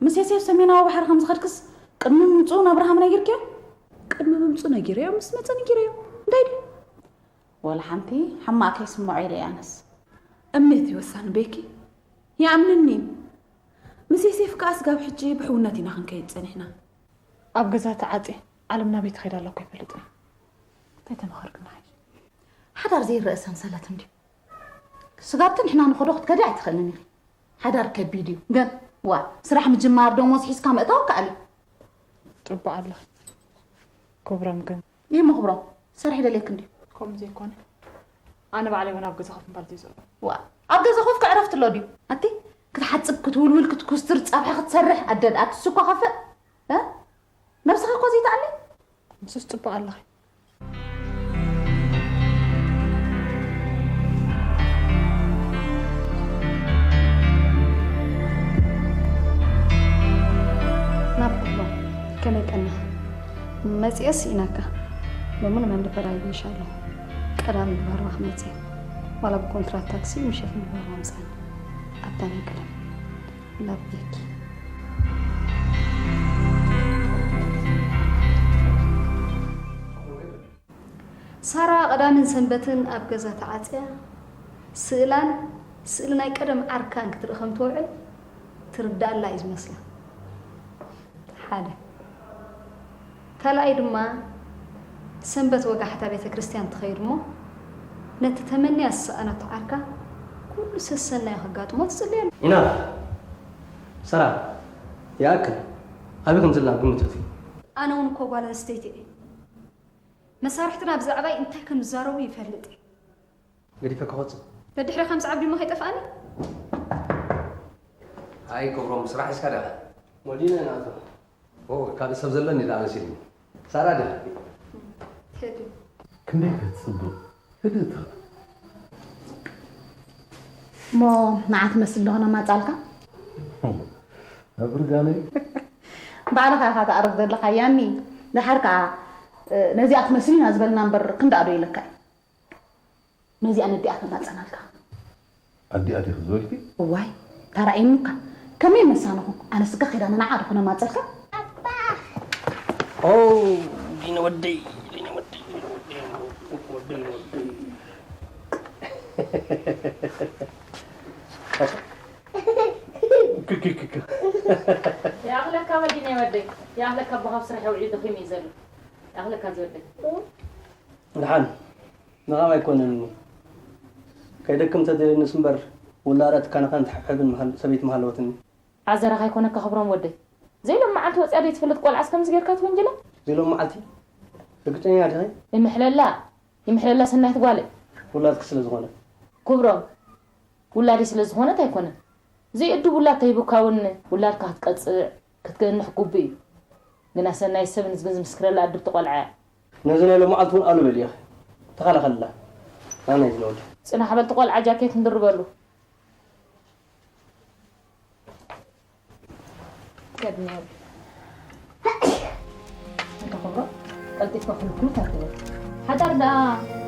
ምስ ዮሴፍ ሰሜናዊ ባሕሪ ከም ዝኸድክስ ቅድሚ ምምጽኡ ናብርሃም ነጊርክዮ? ቅድሚ ምምጽኡ ነጊረዮ፣ ምስ መጸ ነጊረዮ። እንታይ ድዩ? ወላ ሓንቲ ሕማቕ ከይስምዖ ኢለ እየ ኣነስ። እምነት እዩ ወሳኒ ቤኪ። ይኣምንኒ እዩ። ምስ ዮሴፍ ከኣ ስጋብ ሕጂ ብሕውነት ኢና ክንከይድ ጸኒሕና። ኣብ ገዛ ተዓጽየ ዓለም ናበይ ተኸይዳ ኣላ እኮ ኣይፈልጥን። እንታይ ተመኸርክና ሓይሽ? ሓዳር ዘይረአ ሰንሰለት እንድዩ። ስጋብቲ ንሕና ንኸዶ ክትከዲ ኣይትኽእልን ኢኺ። ሓዳር ከቢድ እዩ። ግን ዋ፣ ስራሕ ምጅማር ደሞዝ ሒዝካ ምእታው ከኣል እዩ። ጽቡቕ ኣለኺ። ክብሮም ግን? ይህ ምኽብሮም፣ ስራሕ ይደልየክ እንድዩ። ከምኡ ዘይኮነ፣ ኣነ ባዕለይ እውን ኣብ ገዛ ኮፍ ምባል ዘይጽዕሮ። ዋ፣ ኣብ ገዛ ኮፍ ከዕረፍቲ ኣሎ ድዩ? ኣቲ፣ ክትሓጽብ፣ ክትውልውል፣ ክትኩስትር፣ ጸብሒ ክትሰርሕ፣ ኣደድ፣ ኣቲ፣ ስኳ ከፍእ? እ? ነብስኻ እኮ ዘይትኣሊ? ንሱስ ጽቡቕ ኣለኺ። ናብ ኩሎ ከመይ ቀኒኻ? መጺኤ ስኢነካ። ሎሚ ንመን ድበር ኣይብልሽ ኣለኹ። ቀዳም ንባርባ ክመጽእ። ዋላ ብኮንትራት ታክሲ ምሸት ንባርባ ምጻኒ። ኣብታ ናይ ቀደም። ላቭ ቤኪ። ሳራ ቀዳምን ሰንበትን ኣብ ገዛ ተዓጽያ ስእላን ስእሊ ናይ ቀደም ዓርካን ክትርኢ ከም ትውዕል ትርድኣላ እዩ ዝመስላ። ሓደ። ካልኣይ ድማ ሰንበት ወጋሕታ ቤተ ክርስቲያን ትኸይድ እሞ ነቲ ተመንያ ዝሰኣነቶ ዓርካ ኩሉ ሰሰናዩ ከጋጥሞ ትጽልየሉ። ኢናፍ። ሳራ፣ ይኣክል። ኣበይ ከም ዘለና ግምት ኣትዩ። ኣነ እውን እኮ ጓል ኣንስተይቲ እየ። መሳርሕትና ብዛዕባይ እንታይ ከም ዝዛረቡ ይፈልጥ እየ። ገዲፈ ክወጽእ። ደድሕረ ከም ዝዓብ ድማ ከይጠፍኣኒ። ኣይ ክብሮም፣ ስራሕ እስካ ደኣ። ወዲና ኢና ኣቶ። ኦ፣ ካልእ ሰብ ዘለኒ ደኣ መሲልኒ። ሳራ ድያ? ቴዲ። ክንደይ ክትጽብቕ ህድእቲ። እሞ ንዓ ትመስል ዶ ነማጻልካ? ኣብ ርጋነይ። ባዕልኻ ኢኻ ተኣርፍ ዘለኻ ያኒ። ደሓር ከኣ፣ እ፣ ነዚኣ ትመስል ኢና ዝበልና እምበር ክንዳኣ ዶ ኢለካ እዩ? ነዚኣ ነዲኣ ከማጸናልካ። ኣዲኣ ዲኺ ዝበልኪ? እዋይ፣ ተራእየኒ እኳ። ከመይ መሳንኹ? ኣነስ እካ ኺዳ ንዓኣ ዶ ክነማጸልካ? ኦ፣ ዲነ ወደይ፣ ዲነ ወደይ፣ ዲነ ወደይ፣ ዲነ ወደይ። ክክክክ። ይኣኽለካ በል ዲነ ወደይ፣ ይኣኽለካ፣ ኣቦኻ ኣብ ስራሕ ውዒሉ ደኺሙ እዩ ዘሎ። ይኣኽለካ ዝወደይ። ደሓን። ንዓም ኣይኮነን እሞ። ከይደክም ተደልየንስ እምበር፣ ውላዳ ትካነኻን ትሕብሕብን መሃል-፣ ሰበይቲ ምሃለወትኒ። ዓዘራኻ ኣይኮነካ ክብሮም ወደይ። ዘይሎም መዓልቲ ወፂኣ ዘይትፈልጥ ቆልዓስ ከምዚ ጌርካ ትወንጅላ? ዘይሎም መዓልቲ? ርግፀኛ ዲኺ? ይምሕለላ፣ ይምሕለላ ሰናይት ጓለይ። ውላድኪ ስለ ዝኾነ። ክብሮም፣ ውላደይ ስለ ዝኾነት ኣይኮነን። ዘይእዱብ ውላድ ተሂቡካ እውን ውላድካ ክትቀፅዕ፣ ክትገንሕ ግቡእ እዩ። ግና ሰናይት ሰብ ንዝግን ዝምስክረላ ኣድብቲ ቆልዓ እያ። ነዚ ናይ ሎመዓልቲ እውን ኣሉ በልዮ። ተኸላኸልላ። ኣነ እዩ ዝነውድ። ጽናሕ በል፣ እቲ ቆልዓ ጃኬት ንድርበሉ። ገድኒ እንተ ኸብሮ፣ ቀልጢፍካ ኩልኩል ታትበል። ሓዳር ደኣ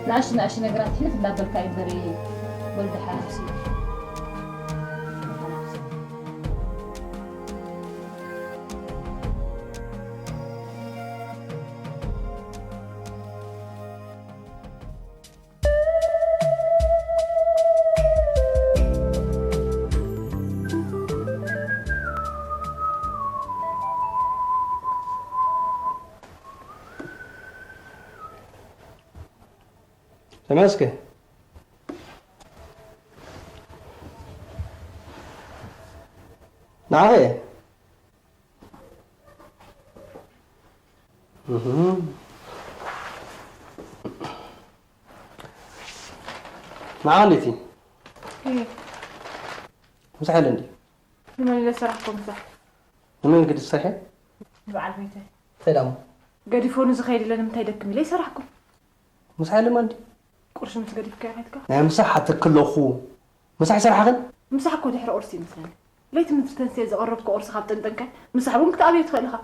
ንኣሽቱ ንኣሽቱ ነገራት ሕልፍ እናበልካ እዩ እምበር፣ ወልዲ ሓናፍሲ። ተመስገን። ንዓኸ እየ። እህ። መዓልቲ እየ። ምሳሕ የለ እንዲ? ንመን ኢለ ሰራሕኩም ምሳሕ? ንመን ግዲ ትሰርሐ? ንበዓል ቤተይ። እንታይ ደኣ እሞ? ገዲፎ ንዝኸይድ ኢለ ንምንታይ ደክም ኢለ ይሰራሕኩም? ምሳሕ የለ ማን ድዩ? ቁርሲ ምስ ገዲፍካዮ ከይድካ? ናይ ምሳሕ ኣተክለኹ። ምሳሕ ይሰርሓኽን? ምሳሕ እኮ ድሕሪ ቁርሲ ይመስለኒ። ለይቲ ምድሪ ተንስየ ዘቐረብኩ ቁርሲ ካብ ጠንጠንካይ፣ ምሳሕ እውን ክትኣብዮ ትኽእል ኢኻ።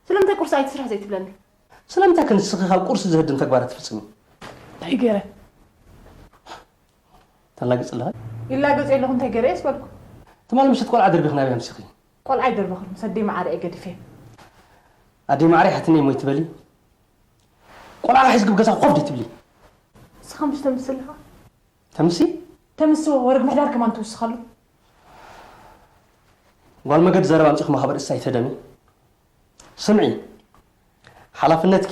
ስለምንታይ ቁርሲ ኣይትስራሕ ዘይትብለኒ? ስለምንታይ ከ ንስኺ ካብ ቁርሲ ዘህድም ተግባራት ትፍጽሚ? እንታይ ገይረ? ተላግጽ ኣለኻ? ይላገጽ የለኹ፣ እንታይ ገይረ እየ ዝበልኩ? ትማሊ ምሸት ቆልዓ ደርቢኺ ናበይ ኣምሲኺ? ቆልዓ ኣይደርበኹን፣ ምስ ኣደይ መዓረ እየ ገዲፈ። ኣደይ መዓረ ሓትነይ ሞይት በሊ። ቆልዓ ሒዝኪ ብገዛ ኮፍ ደይ ትብሊ? ንስኻ ምሽ ተምሲ ኣለኻ? ተምሲ? ተምስዎ፣ ወረግ ምሕዳር ከማን ትውስኸሉ። ጓል መገድ ዘረባ ኣምጺኺ ማኻበ ርእሲ ኣይተደሚ። ስምዒ፣ ሓላፍነትኪ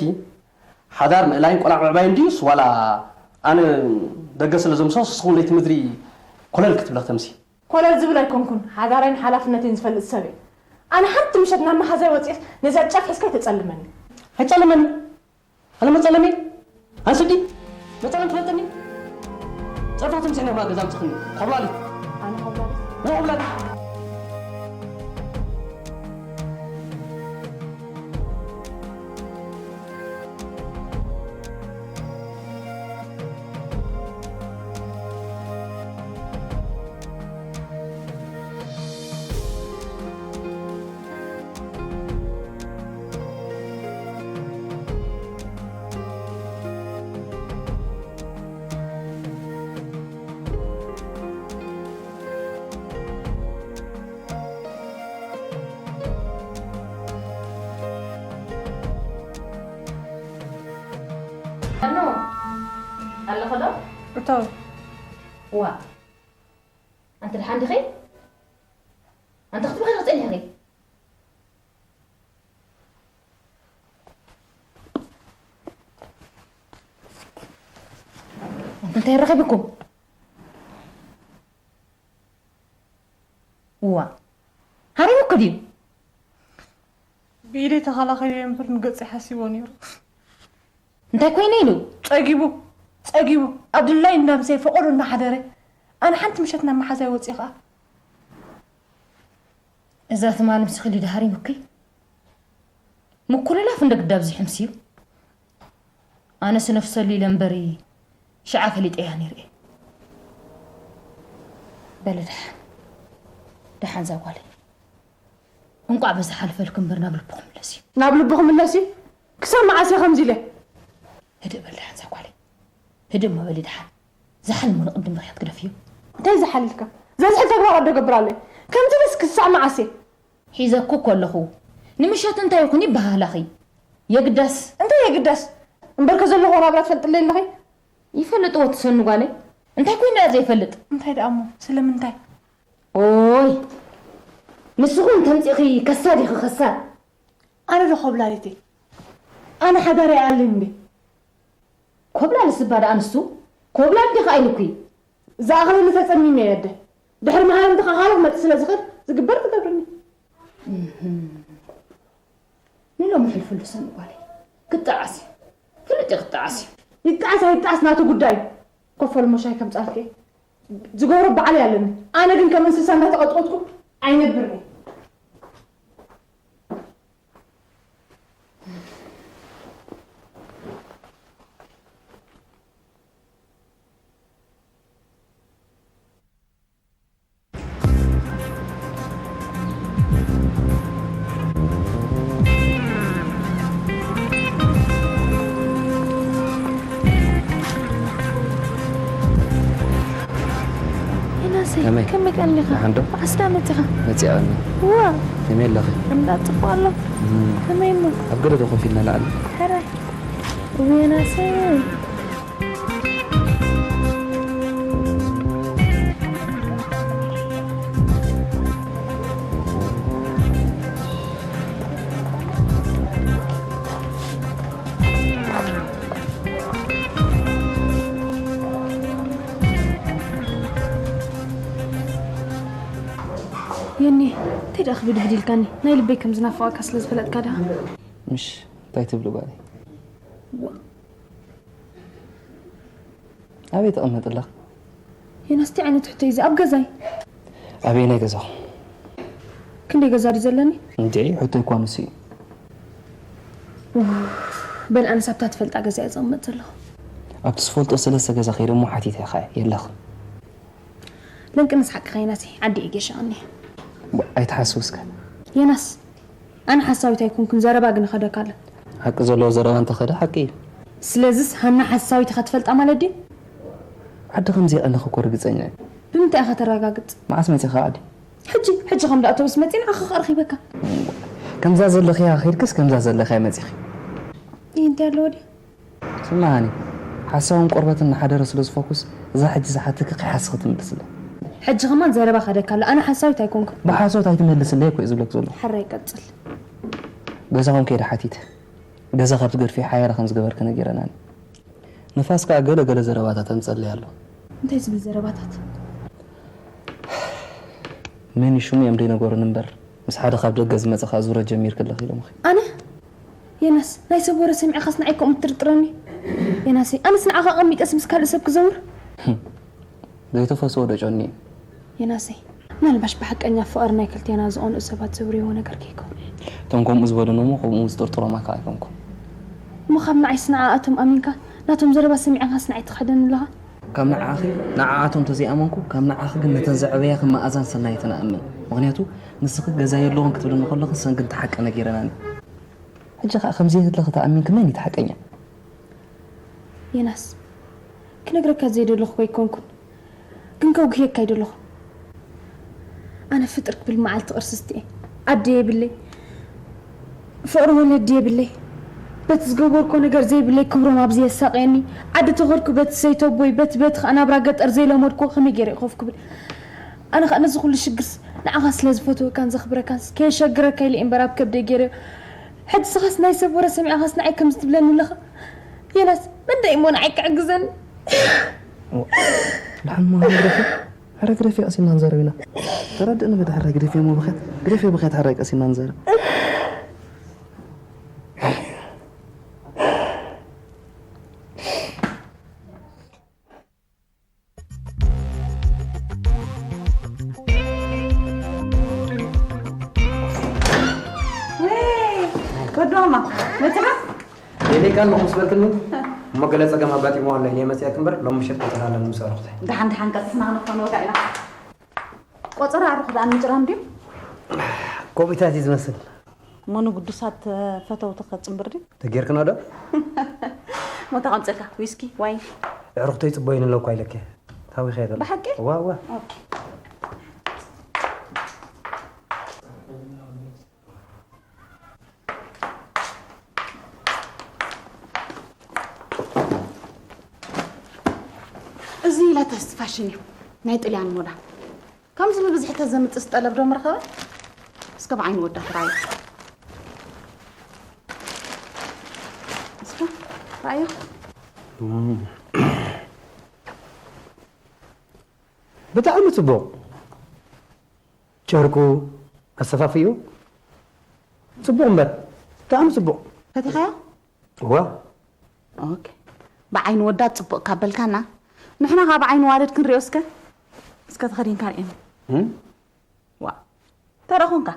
ሓዳር ምእላይን ቆልዓ ምዕባይን ድዩስ ዋላ ኣነ ደገ ስለ ዘምስኦ ንስኺ እውን ለይቲ ምድሪ ኮለል ክትብሊ ክተምሲ? ኮለል ዝብል ኣይኮንኩን፣ ሓዳረይን ሓላፍነተይን ዝፈልጥ ሰብ እየ። ኣነ ሓንቲ ምሸት ናብ መሓዛይ ወፂኤስ ነዚኣ ጫፍ ሒዝካ ኣይተፀልመኒ። ኣይፀልመኒ? ኣነ መፀለሚ? ኣንስዲ? መፀለም ትፈልጥኒ? ፀርፋ ትምስሕና ባ ገዛ ኣምፅኽኒ። ኾብላሊት። ኣነ ኾብላሊት? ወይ ኾብላሊት። ኣኖ፣ ኣለኹ ዶ? እተው። ዋ፣ ኣንቲ ደሓን ዲኺ? ኣንቲ ክትበኺ ጸኒሕኺ? ኣንቲ እንታይ ረኺብኩም? እዋ፣ ሃሪሙኪ ድዩ? ብኢደይ ተኸላኺለዮ እምበር ንገጸይ ሓሲቦ ነይሩ። እንታይ ኮይነ ኢሉ? ጸጊቡ፣ ጸጊቡ። ኣብ ድላዩ እንዳምሰየ ፈቖዶ እናሓደረ። ኣነ ሓንቲ ምሸት ናብ መሓዛይ ወጺኤ ኸኣ። እዛ ትማሊ ምስኺ ድዩ ሃሪሙኪ? ምኩልላፍ እንደ ግዳ ኣብዚሑ ምስዩ። ኣነስ ነፍሰሉ ኢለ እምበሪ ሽዓ ፈሊጠያ ነይረ እየ። በሊ ደሓን፣ ደሓን እዛ ጓለይ። እንቋዕ በዚ ሓልፈልኪ እምበር ናብ ልብኺ ምለሲ። ናብ ልብኺ ምለሲ? ክሳብ መዓስ እየ ከምዚ ኢለ? ህድእ በሊ ደሓን እዛ ጓለይ። ህድእ እሞ በሊ ደሓን። ዝሓል እሞ ንቕድም ብኽያት ግደፍዮ። እንታይ ዝሓል ኢልካ? ዘዝሕል ተግባራት ዶ እገብር ኣለይ? ከምዚ ኢለስ ክሳዕ መዓስ እየ? ሒዘኩ እኮ ኣለኹ። ንምሸት እንታይ ይኹን ይበሃሃላኺ። የግዳስ። እንታይ የግዳስ? እምበርከ ዘለኹዎ ናብራ ትፈልጥለይ ኣለኺ? ይፈልጥዎ ትሰኑ ጓለይ። እንታይ ኮይና እያ ዘይፈልጥ? እንታይ ደኣ እሞ? ስለምንታይ? ኦይ! ንስኹም ተምጺእኺ ከሳድ ኢኺ ከሳድ። ኣነ ዶ ኮብላሊት እየ? ኣነ ሓዳር እየ ኣልን እንዴ? ኮብላል ስባ ደኣ ንሱ? ኮብላል ዲኻ ኢሉኪ? ዝኣኽለኒ ተጸሚመ እየ ኣደ። ድሕሪ መሃረምቲ ከኻልፍ መጽእ ስለ ዝኽእል ዝግበር ትገብርኒ። እህም። ንሎሚ ሕልፍሉ ሰኒ ጓለይ። ክጠዓስ እዩ። ፍልጥ እዩ ክጠዓስ እዩ። ይጠዓስ ኣይጠዓስ ናቱ ጉዳይ እዩ። ኮፈል ሞሻይ ከም ጻልከ ዝገብሮ በዓል ኣለኒ። ኣነ ግን ከም እንስሳ እንዳተቐጥቀጥኩ ኣይነብርን እየ። ዮናሰይ፣ ከመይ? ከመይ ቀኒኻ? ደሓን ዶ? መዓስ ደኣ መጺኻ? መጺኣ ቀኒ። ዋ! ከመይ ኣለኺ? እንዳ ጽቡቕ ኣሎ። እም። ከመይ እሞ? ኣብ ገለ ዶ ኮፍ ኢልና ንዓሊ? ሕራይ። ዮናሰይ። የኒ፣ እንታይ ደኣ ክብድብድ ኢልካኒ? ናይ ልበይ ከም ዝናፍቐካ ስለ ዝፈለጥካ ድኻ? ምሽ፣ እንታይ ትብሊ ጓለይ? ዋ። ኣበይ ትቕመጥ ኣለኻ? የናስ፣ እንታይ ዓይነት ሕቶ እዩ እዚ? ኣብ ገዛይ? ኣበየናይ ገዛኹም? ክንደይ ገዛ ድዩ ዘለኒ? እንዴ፣ ሕቶ እኳ ንሱ እዩ። በል፣ ኣነስ ኣብታ ትፈልጣ ገዛ እየ ዝቕመጥ ዘለኹ። ኣብቲ ዝፈልጦ ሰለስተ ገዛ ከይደ እሞ ሓቲተ ኢኻ፣ የለኽን። ለንቅንስ ሓቅኻ የናስ፣ ዓዲ እየ ጌሻ እኒአ። ዋ፣ ኣይትሓስብ እስከ። የናስ፣ ኣነ ሓሳዊት ኣይኮንኩን፣ ዘረባ ግን ይኸደካ ኣሎ። ሓቂ ዘለዎ ዘረባ እንተኸደ ሓቂ እዩ። ስለዚስ ሃና ሓሳዊት ኢኻ ትፈልጣ ማለት ድዩ? ዓዲ ከም ዘይቐነኹ እኮ ርግጸኛ እየ። ብምንታይ ኢኻ ተረጋግጽ? መዓስ መጺኻ ዓዲ? ሕጂ፣ ሕጂ ከም ኣውቶቡስ መጺ ንዓኻ ከኣ ረኺበካ። ከምዛ ዘለኽያ ኸይድክስ ከምዛ ዘለኽያ መጺኺ። ይህ እንታይ ኣለዎ ድዩ? ስምዓኒ፣ ሓሳውን ቆርበትን ንሓደረ ስለ ዝፈኩስ፣ እዛ ሕጂ ዝሓተኪ ከይሓስኺ ትምልስለይ። ሕጂ ከማን ዘረባ ከደካ ኣሎ። ኣነ ሓሳዊት ኣይኮንኩን። ብሓሶት ኣይትመልስለይ እኮ እየ ዝብለክ ዘለኹ። ሕራይ ቀጽል። ገዛኹም ከይደ ሓቲተ። ገዛ ካብ ትገድፊ ሓያለ ከም ዝገበርኪ ነጊረናኒ። ንፋስ ከኣ ገለ ገለ ዘረባታት ኣምጸለይ ኣሎ። እንታይ ዝብል ዘረባታት? መን እዩ ሽሙ እዮም ደይነገሩኒ እምበር፣ ምስ ሓደ ካብ ደገ ዝመጸ ከኣ ዙረ ጀሚርኪ ኣለኺ ኢሎምኺ። ኣነ? የናስ፣ ናይ ሰብ ወረ ሰሚዕኻስ ንዓይ ከምኡ ትጥርጥረኒ? የናሰይ፣ ኣነስ ንዓኻ ኣቐሚጠስ ምስ ካልእ ሰብ ክዘውር? ዘይተፈስዎ ዶ ጮኒ እዩ? የናሰይ፣ ምናልባሽ ብሓቀኛ ፍቕሪ ናይ ክልቴና ዝቐንኡ ሰባት ዘውርይዎ ነገር ከይከውን። እቶም ከምኡ ዝበሉኒ እሞ ከምኡ ዝጥርጥሮም ኣካ ኣይኮንኩን። እሞ ካብ ንዓይስ ንዓኣቶም ኣሚንካ ናቶም ዘረባ ሰሚዕኻስ ንዓይ ትኸደኒ ኣለኻ? ካብ ንዓኺ ንዓኣቶም ተዘይኣመንኩ፣ ካብ ንዓኺ ግን ነተን ዘዕበያኺ መኣዛን ሰናይትን እኣምን። ምኽንያቱ ንስኺ ገዛ የለዎን ክትብልኒ ከለኺ ሰን ግን ተሓቂ ነጊረናኒ። ሕጂ ኸኣ ከምዚ የለኺ ተኣሚንኪ መን እዩ ተሓቀኛ? የናስ፣ ክነግረካ ዘይደለኹ ኣይኮንኩን፣ ግን ከውግየካ ኣይደለኹ። ኣነ ፍጥር ክብል መዓልቲ ቅርስቲ እየ። ዓዲ የብለይ፣ ፍቕሪ ወለዲ የብለይ። በቲ ዝገበርኮ ነገር ዘይብለይ ክብሮም ኣብዚ የሳቕየኒ። ዓዲ ተኸድኩ በቲ ሰይተቦይ፣ በቲ በቲ ኸኣ ናብራ ገጠር ዘይለመድኮ ከመይ ገይረ እየ ኮፍ ክብል? ኣነ ኸኣ ነዚ ኩሉ ሽግርስ ንዓኻ ስለ ዝፈትወካን ዘኽብረካንስ ከየሸግረካ ኢለ እየ እምበር ኣብ ከብደይ ገይረ። ሕጂ ስኻስ ናይ ሰብ ወረ ሰሚዕኻስ ንዓይ ከምዚ ትብለኒ ኣለኻ? የናስ፣ መን ደኣ እሞ ንዓይ ክዕግዘኒ? ደሓን እሞ ግደፊ፣ ሕረ ግደፊ፣ ቀሲና ንዛረብ ኢና። ተረድእኒ በታ ሕረ ግደፊ እሞ ብኽያት፣ ግደፊ ብኽያት ሕረ ቀሲና ንዛረብ። ወይ፣ ወዲ ማማ፣ መጺኻ? ደሊካ ኣለኹ ምስ በልክኒ፣ እሞ ገለ ጸገም ኣጋጢምዋ ኣሎ ኢለ መጺኣኪ እምበር፣ ሎሚ ምሸት ከይተላለና ምስ ኣዕሩኽተይ። ደሓን ደሓን ቀልጢፍና ክንፋነወካ ኢና። ቆጸራ ኣዕሩኽ ደኣ ንምጭራም ድዩ? ከምኡታት እዩ ዝመስል። እሞ ንግዱሳት ፈተውቲ ከጽንብር ድዩ? ተጌርክና ዶ? እሞ እንታይ ከምጽእልካ? ዊስኪ? ዋይን? ኣዕሩኽተይ ጽበዩኒ ኣለዋ እኳ ኢለኪ። ታዊኸ ዶ? ብሓቂ? እዋ፣ እዋ። ኦኬ። እዚ ላተስት ፋሽን እዩ፣ ናይ ጥልያን ሞዳ። ከምዚ ብብዝሒ ተዘምጥስ ጠለብ ዶ ምረኸበ? እስከ ብዓይኒ ወዳ ትረኣዮ። እስከ ረኣዮ። ብጣዕሚ ጽቡቕ። ጨርቁ፣ ኣሰፋፍኡ ጽቡቕ እምበር፣ ብጣዕሚ ጽቡቕ። ፈቲኻዮ? እዋ። ኦኬ። ብዓይኒ ወዳ ጽቡቕ ካብ በልካና፣ ንሕና ከኣ ብዓይኒ ዋልድ ክንሪኦ እስከ። እስከ ተኸዲንካ ርእየኒ። እም? ዋ። ተረኹንካ።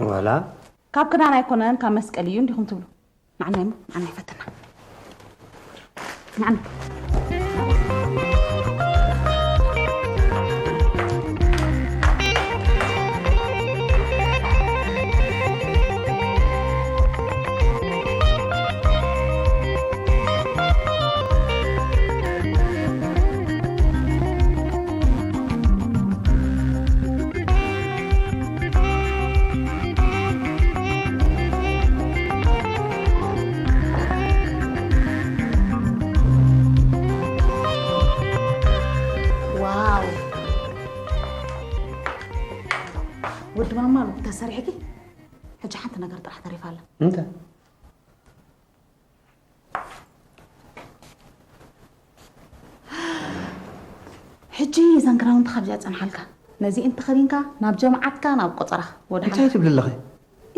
ዋላ? ካብ ክዳን ኣይኮነን፣ ካብ መስቀል እዩ እንዲኹም ትብሉ። ንዓናይ እሞ፣ ንዓናይ ፈትና። ንዓና። ዋው! ወዲ ማማ ተሰሪሕኪ? ሕጂ ሓንቲ ነገር ጥራሕ ተሪፋ ኣላ። እንታይ? ሕጂ እዘን ክዳውንቲ ካብዚኣ ጸንሓልካ። ነዚ እንተኸዲንካ ናብ ጀምዓትካ ናብ ቆጸራኻ ወደ እንታይ ሓንካ። ትብሊ ኣለኺ?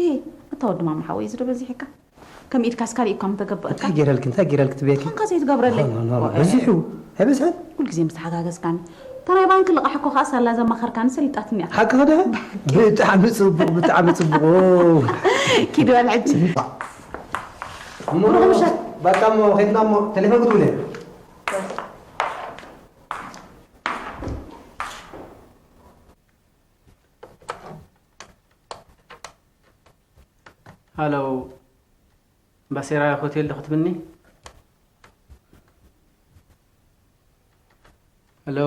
እ፣ ኣታ ወዲ ማማ ሓወይ፣ እዚ ዶ በዚሕካ? ከም ኢድካስ ካልእ እኳ ምተገበእካ። እንታይ ገይረልኪ እንታይ ገይረልኪ ትብየኪ ንኻ ዘይትገብረለይ በዝሑ ኣይበዝሐን ኩልግዜ ምስ ተሓጋገዝካኒ እታ ናይ ባንኪ ልቓሕ እኮ ከኣ ሳላ ዘማኸርካኒ ሰሊጣትኒ እያ ሓቂ ኸደ ብጣዕሚ ጽቡቕ ብጣዕሚ ጽቡቕ ኪድ በል ሕጂ እሞ በቃ እሞ ኸድና እሞ ቴሌፎን ክትብለ ሃሎ ባሴራ ሆቴል ዶ ክትብኒ? ሃሎ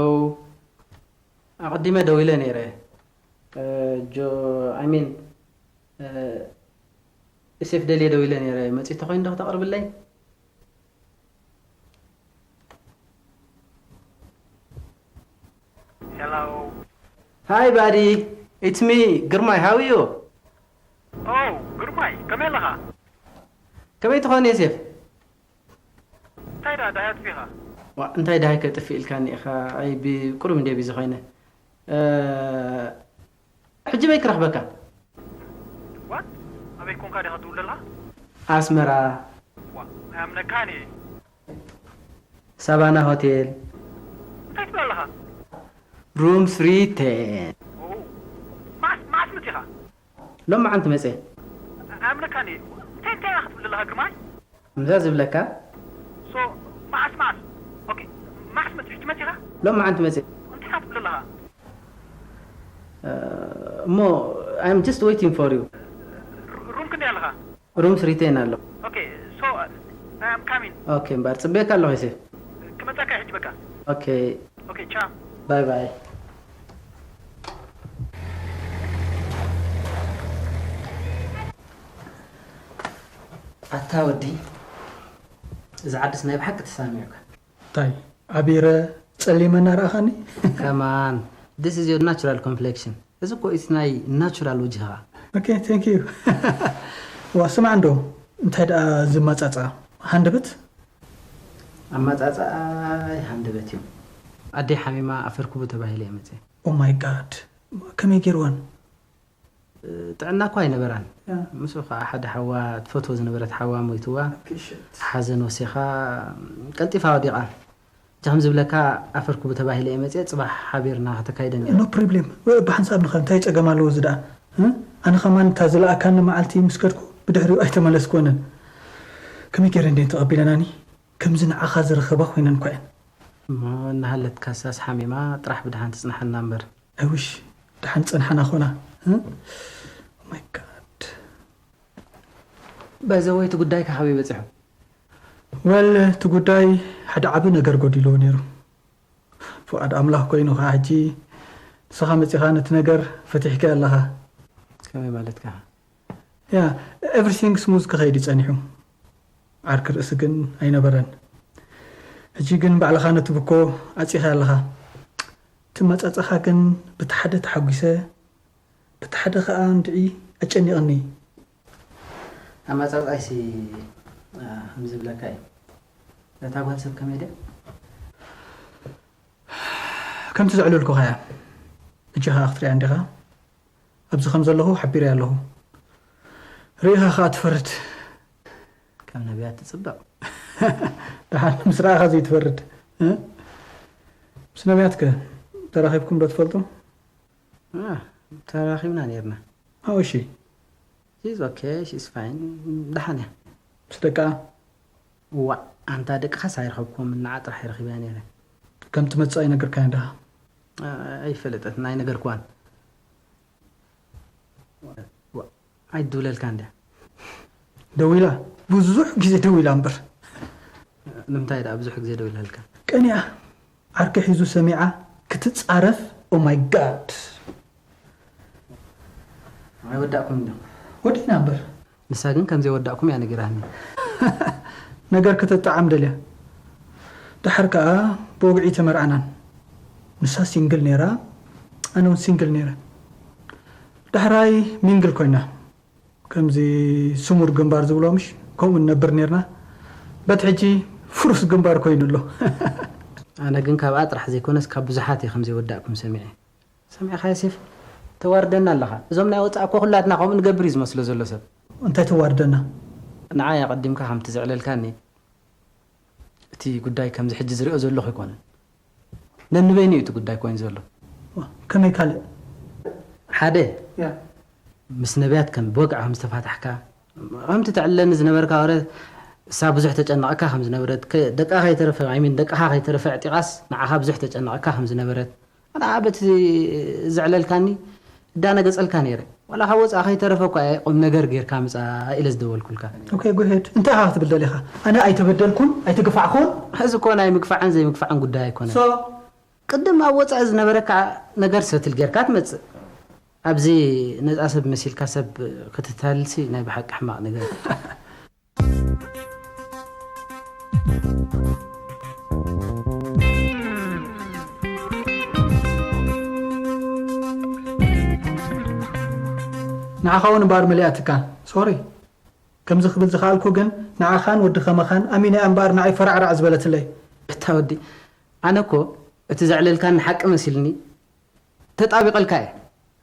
ኣቐዲመ ደዊለ ነይረ ጆ ኣይ ሚን እሴፍ ደልየ ደዊለ ነይረ መፂ ተኮይኑ ዶ ክተቕርብለይ? Hello. Hi buddy, it's me ግርማይ how are you? Oh, ግርማይ ከመይ ኣለኻ? ከመይ ትኾን ዮሴፍ? እንታይ ደኣ ደሃይ ኣጥፊኻ? ዋ እንታይ ደሃይ ከጥፍእ ኢልካኒ ኢኻ ኣይ ብቁሩብ እንደ ቢዚ ኮይነ ሕጂ በይ ክረኽበካ What? ኣበይ ኮንካ ዲኻ ትውል ዘለኻ? ኣስመራ ዋ ኣያምነካን እየ ሳባና ሆቴል እንታይ ትብል ኣለኻ? ሩም ስሪ ቴን ኦ፣ ማስ ማስ ምት ኢኻ ሎማዓንቲ መፀ ኣያምነካን እየ እንታይ እንታይ ኢኻ ክትብል ዘለኻ ግርማይ? ምዛ ዝብለካ So መዓስ መዓስ? ኦኬ መዓስ መፂ ሕጂ መፂኻ? ሎማዓንቲ መፀ እንታይ ኢኻ ትብል ዘለኻ? እሞ I'm just waiting for you ሩም ክንደይ ኣለኻ? ሩም ስሪ ቴን ኣሎ Okay so I am coming okay እምበር ፅበየካ ኣለኹ ዮሴፍ ክመፀካ ሕጂ በቃ okay Okay ቻው bye bye ኣታ ወዲ እዚ ዓድስ ናይ ብሓቂ ተሳሚዑካ እንታይ ኣቢረ ጸሊመ እናረኣኻኒ ከማን this is your natural complexion እዚ እኮ እቲ ናይ ናቹራል ወጅህኻ okay thank you ዋ ስማዕ እንዶ እንታይ ደኣ ዝመጻጻ ሃንደበት ኣመጻጽኣይ ሃንደበት እዩ ኣደይ ሓሚማ ኣፈርክቡ ተባሂለ እየ መፅእ oh my god ከመይ ገይርወን ጥዕና እኳ ኣይነበራን ምስኡ ከዓ ሓደ ሓዋ ትፈትዎ ዝነበረት ሓዋ ሞይትዋ ሓዘን ወሲኻ ቀልጢፋ ወዲቓ እጃ ከም ዝብለካ ኣፈርክቡ ተባሂለ እየ መፅአ ፅባሕ ሓቢርና ከተካይደን እየ no problem ብሓንሳብ ንኸ እንታይ ፀገም ኣለዎ እዚ ደኣ ኣነ ኸማን እታ ዝለኣካኒ መዓልቲ ምስ ከድኩ ብድሕሪኡ ኣይተመለስኩወንን ከመይ ገይረ እንዴን ተቐቢለናኒ ከምዚ ንዓኻ ዝረኸባ ኮይነን እኳ እየን እሞ እናሃለትካሳስ ሓሚማ ጥራሕ ብድሓን ትፅንሓና እምበር I wish ደሓን ጸንሓና ኾና my god by the way እቲ ጉዳይካ ካበይ በጺሑ well እቲ ጉዳይ ሓደ ዓቢ ነገር ጎዲልዎ ነይሩ ፍቓድ ኣምላኽ ኮይኑ ከዓ ሕጂ ንስኻ መጺኻ ነቲ ነገር ፈቲሕካዮ ኣለኻ ከመይ ማለትካ yeah everything smooth ክኸይድ እዩ ጸኒሑ ዓርኪ ርእሲ ግን ኣይነበረን ሕጂ ግን ባዕልኻ ነቲ ብኮ ዓጺኻ ኣለኻ እቲ መጻጻኻ ግን ብቲ ሓደ ተሓጒሰ በቲ ሓደ ኸኣ እንድዒ ኣጨኒቕኒ። ኣመጻጽኣይሲ ከም ዝብለካ እዩ። እታ ጓል ሰብ ከመይ ድያ? ከምቲ ዘዕለልኩኻ እያ። ሕጂ ኸኣ ክትሪኣ እንዲኻ። ኣብዚ ከም ዘለኹ ሓቢረያ ኣለኹ። ርኢኻ ኸኣ ትፈርድ። ካብ ነቢያት ትጽበቕ። ደሓን ምስ ረኣኻ ዘይትፈርድ። ምስ ነቢያትከ ተራኺብኩም ዶ ትፈልጡ? ተራኺብና ኔርና። ኣወሺ She's okay, she's fine. ደሓን እያ። ምስ ደቃ? ዋ ኣንታ ደቅኻስ ኣይረኸብኩዎም ንዓ ጥራሕ ረኺበያ ነይረ። ከም ትመጽእ ኣይነገርካያን ደኻ? ኣይፈለጠትን ኣይነገርኩዋን። ኣይትድውለልካ እንድያ። ደዊላ ብዙሕ ግዜ ደዊላ እምበር። ንምንታይ ደኣ ብዙሕ ግዜ ደዊላልካ? ቀኒኣ ዓርኪ ሒዙ ሰሚዓ ክትጻረፍ oh my god ኣይወዳእኩም እንዶ ወዲእና እምበር ንሳ ግን ከምዘይወዳእኩም እያ ነጊራኒ ነገር ከተጣዓም ደልያ ደሓር ከኣ ብወግዒ ተመርዓናን ንሳ ሲንግል ነይራ ኣነ እውን ሲንግል ነይረ ዳሕራይ ሚንግል ኮይና ከምዚ ስሙር ግንባር ዝብሎ ምሽ ከምኡ ንነብር ነርና በት ሕጂ ፍሩስ ግንባር ኮይኑ ኣሎ ኣነ ግን ካብኣ ጥራሕ ዘይኮነስ ካብ ብዙሓት እየ ከምዘይወዳእኩም ሰሚዐ ሰሚዕኻ ዮሴፍ ተዋርደና ኣለኻ እዞም ናይ ወፃእ እኮ ኩላትና ከምኡ ንገብር እዩ ዝመስሎ ዘሎ ሰብ እንታይ ተዋርደና ንዓይ ኣቐዲምካ ከምቲ ዘዕለልካኒ እቲ ጉዳይ ከምዚ ሕጂ ዝሪኦ ዘለኹ ኣይኮነን። ነንበይኑ እዩ እቲ ጉዳይ ኮይኑ ዘሎ። ዋ፣ ከመይ ካልእ? ሓደ፣ ያ። ምስ ነቢያት ከም ብወግዒ ከም ዝተፋታሕካ፣ ከምቲ ተዕልለኒ ዝነበርካ ወረ፣ እሳ ብዙሕ ተጨነቐካ ከም ዝነበረት፣ ከ-፣ ደቃ ከይተረፈ፣ I mean፣ ደቅኻ ከይተረፈ ኣዕጢቓስ ንዓኻ ብዙሕ ተጨነቐካ ከም ዝነበረት፣ ኣነ በቲ ዘዕለልካኒ እዳነገጸልካ ነይረ። ዋላ ካብ ወጻእ ከይተረፈ እኳ እየ ቁም ነገር ጌርካ ምጻእ ኢለ ዝደወልኩልካ። ኦኬ፣ ጎ ሄድ። እንታይ ኢኻ ክትብል ደሊኻ? ኣነ ኣይተበደልኩን ኣይተገፋዕኩን። እዚ እኮ ናይ ምግፋዕን ዘይምግፋዕን ጉዳይ ኣይኮነን። ሶ? ቅድም ኣብ ወጻኢ ዝነበረካ ነገር ሰትል ጌርካ ትመጽእ። ኣብዚ ነጻ ሰብ መሲልካ ሰብ ክትታልልሲ ናይ ብሓቂ ሕማቕ ነገር። ንዓኻ እውን እምበኣር መሊኣትካ። ሶሪ። ከምዚ ክብል ዝኸኣልኩ ግን ንዓኻን ወዲ ከማኻን ኣሚነያ እምበኣር ንዓይ ፈራዕራዕ ዝበለትለይ። ኣታ ወዲ፣ ኣነ እኮ እቲ ዘዕለልካኒ ሓቂ መሲልኒ ተጣቢቐልካ እየ።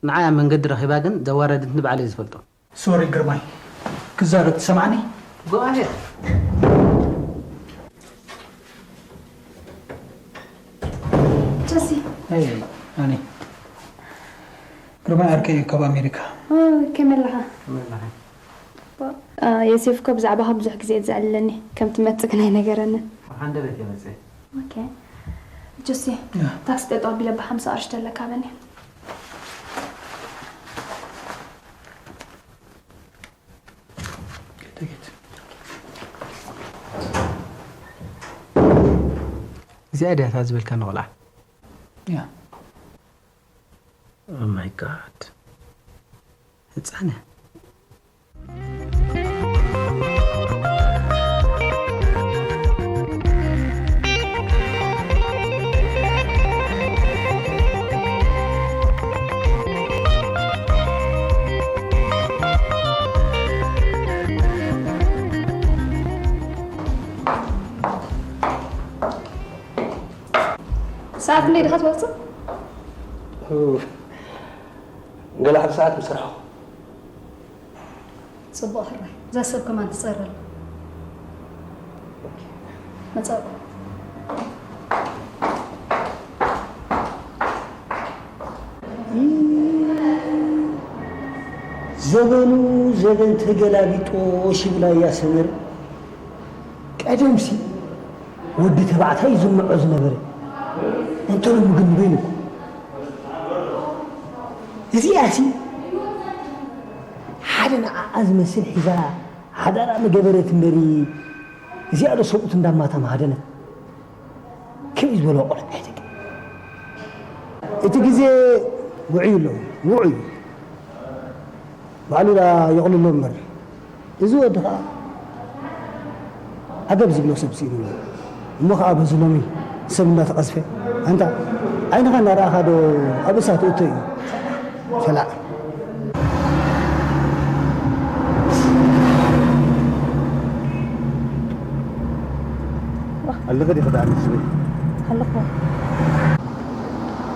ንዓይ ኣብ መንገዲ ረኺባ ግን ዘዋረደትኒ ባዕለይ ዝፈልጦ። ሶሪ ግርማይ፣ ክዛረብ ትሰማዕኒ? Go ahead። ጆሲ። ኣይ፣ ኣኒ። ግርማይ ዓርከይ እዩ ካብ ኣሜሪካ። ኦ፣ ከመይ ኣለኻ? ከመይ ኣለኻ? ባ-፣ አ፣ ዮሴፍ እኮ ብዛዕባኻ ብዙሕ ግዜ እዩ ዘዕልለኒ፣ ከም ትመጽእ ግን ኣይነገረንን። ሃንደበት እየ መጽእ። ኦኬ። ጆሲ፣ ያ። ታክሲ ጠጠው ኣቢለ ብሓምሳ ቅርሺ ተለካ በኒ። እዚኣ ድያ እታ ዝበልካኒ ቆልዓ? ያ። Oh my God። ህጻን እያ። ሰዓት ክንደይ ዲኻ ትወጽእ? ገለ ሓደ ሰዓት ምስ ረሓኹ። ጽቡቕ ሕራይ። እዛ ሰብ ከማን ትጸረል። መጻእኩ። ዘበኑ ዘበን ተገላቢጦሽ ይብላ እያ ሰመር። ቀደምሲ ወዲ ተባዕታይ ዝምዖ ዝነበረ፣ እንተ ሎሚ ግን ንበይኑ እኮ። እዚኣሲ ሓደ ንዓኣ ዝመስል ሒዛ ሓዳራ ምገበረት እምበሪ፣ እዚኣ ዶ ሰብኡት እንዳማታ ምሃደነት? ከምኡ ዝበለ ቆልዓ ኣይተቅም። እቲ ግዜ ውዑይ ኣሎ፣ ውዑይ። ባዕሉ ደኣ የቕልሎ እምበር፣ እዚ ወዲ ኸኣ ዓገብ ዝብሎ ሰብ ስኢኑ ኣሎ። እሞ ኸኣ በዚ ሎሚ ሰብ እንዳተቐዝፈ፣ ኣንታ ዓይንኻ እናረኣኻ ዶ ኣብ እሳት እቶ እዩ? ሰላዕ። ኣለኺ ዲኺ ደኣ ንስበይ? ኣለኹ።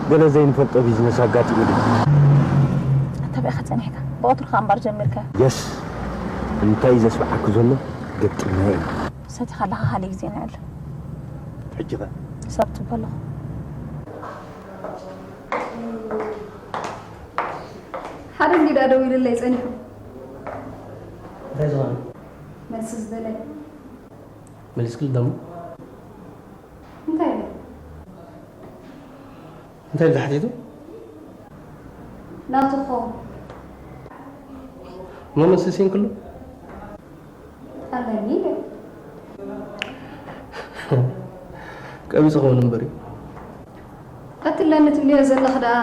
ገለ ዘይንፈልጦ ቢዝነስ ኣጋጢሙ ድዩ? ኣንታ ብኢኻ ጸኒሕካ፣ ብቐትሩ ከኣ እምባር ጀሚርካ። የስ፣ እንታይ እዩ ዘስምዓኪ ዘሎ? ገጢምናዮ ኢና። ሰቲኻ ኣለኻ ካልእ ግዜ ንዕል። ሕጂ ኸ? ክሳብ ትብሎ ኣለኹ። ሓደ እንዲ ደኣ ደዊሉለይ ጸኒሑ። እንታይ ዝኾነ? መልሲ ዝደለየ። መሊስክሉ ደሞ? እንታይ ኢሉ? እንታይ ኢሉ ተሓቲቱ? ናቱ ክኸውን። እሞ መልሲ ሲንክሉ? ኣለኒ ኢለ። ቀቢጽ ክኸውን እምበር እዩ። ቀትለኒ ትብልዮ ዘለኽ ደኣ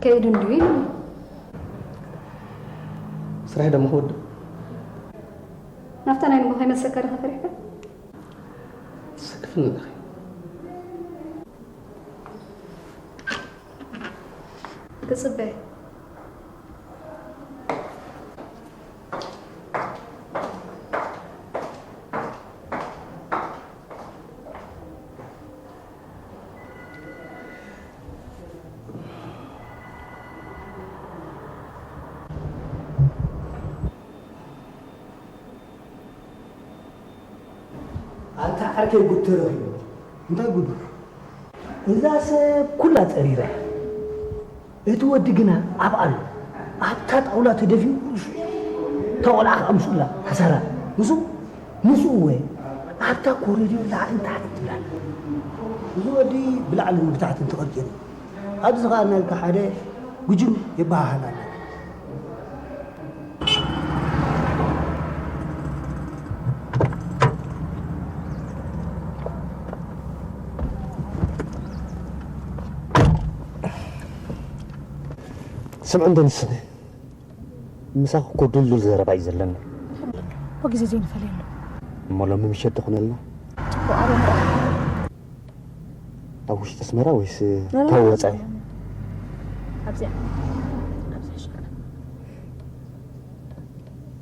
ከይዱ እንድዩ ኢሉ። ስራሕ ደሞ ክወድእ። ናብታ ናይ ንጎ ከይመልሰካ ዲኻ ፈሪሕካ? ትስከፍኒ ኣለኺ። ክጽበ። ዓርከይ ጉድ ተረኺቡ። እንታይ ጉድ? እዛ ሰብ ኩላ ጸሪራ እያ። እቲ ወዲ ግና ኣብ ኣሎ። ኣብታ ጣውላ ተደፊኡ ርእሱ እታ ቆልዓ ከኣ ምስኡላ ሓሳራ። ምስኡ፣ ምስኡ እወ ኣብታ ኮሪድዮ ላዕልን ታሕትን ትብል ኣላ። እዚ ወዲ ብላዕልን ብታሕትን ተቐርቂሩ። ኣብዚ ኸኣ እናልካ ሓደ ጉጅም የበሃሃል ኣሎ። ስምዒ እንዶ ንስኺ፣ ምሳኺ እኮ ድልዱል ዘረባ እዩ ዘለና። እኮ ግዜ ዘይንፈለየሉ። እሞ ሎሚ ምሸት ትኹነልና? ጽቡቕ፣ ኣበይ ንርኣየሉ? ኣብ ውሽጢ ኣስመራ ወይስ ኖ፣ ኖ፣ ካብ ኖ፣ ወጻኢ? ኖ፣ ኖ። ኣብዚኣ፣ ኣብዚኣ ይሻለና።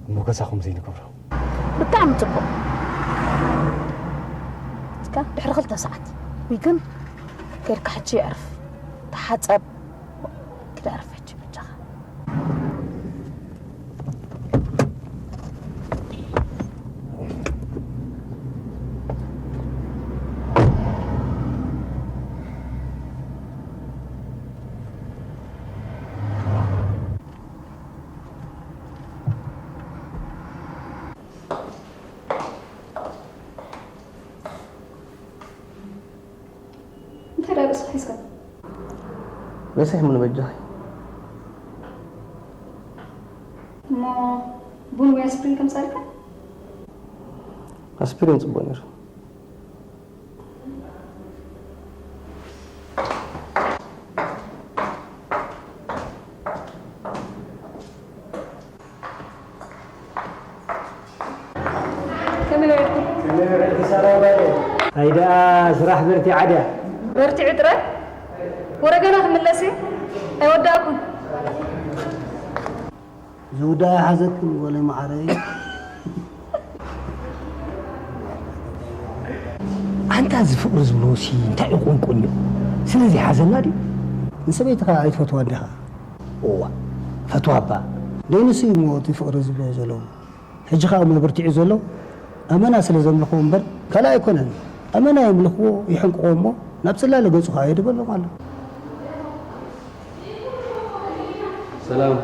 እሞ ገዛኹም ዘይንገብሮ? ብጣዕሚ ጽቡቕ። እስከ ድሕሪ ክልተ ሰዓት። ወይ ግን ከይድካ ሕጂ የዕርፍ። ተሓጸብ። ክዳ ዕርፍ ሕጂ በጃኻ። እንታይ ደኣ ርእስኻ ሒዝካ? ረሲሕ ምኑ በጃኺ። እሞ ቡን ወይ ኣስፕሪን ከምጻልካ? ኣስፕሪን ጽቡቕ ነይሩ። ከመይ ውዒልኩም? ከመይ ውዒልኪ ሳራ ጓለይ? ኣይ ደኣ ስራሕ በርቲዓ ድያ? በርቲዑ ጥራይ? ወረ ገና ክምለስ እየ። ኣይወዳእኩን። ዝውዳእ ይሓዘክን ጓለይ መዓረይ። ኣንታ እዚ ፍቕሪ ዝብልዎሲ እንታይ እዩ ቁንቁንዮ? ስለዚ ሓዘና ድዩ? ንሰበይትኻ ኣይትፈትዋን ዲኻ? እዋ፣ ፈትዋ እባ። ደይ ንሱ እዩ እሞ እቲ ፍቕሪ ዝብልዎ ዘለዉ። ሕጂ ኸኣ እሞ በርቲዑ ዘሎ ኣመና ስለ ዘምልኽዎ እምበር ካልእ ኣይኮነን። ኣመና የምልኽዎ፣ ይሕንቅዎ እሞ ናብ ጽላለ ገጹ ኸኣ የድበሎም ኣሎ። ሰላም።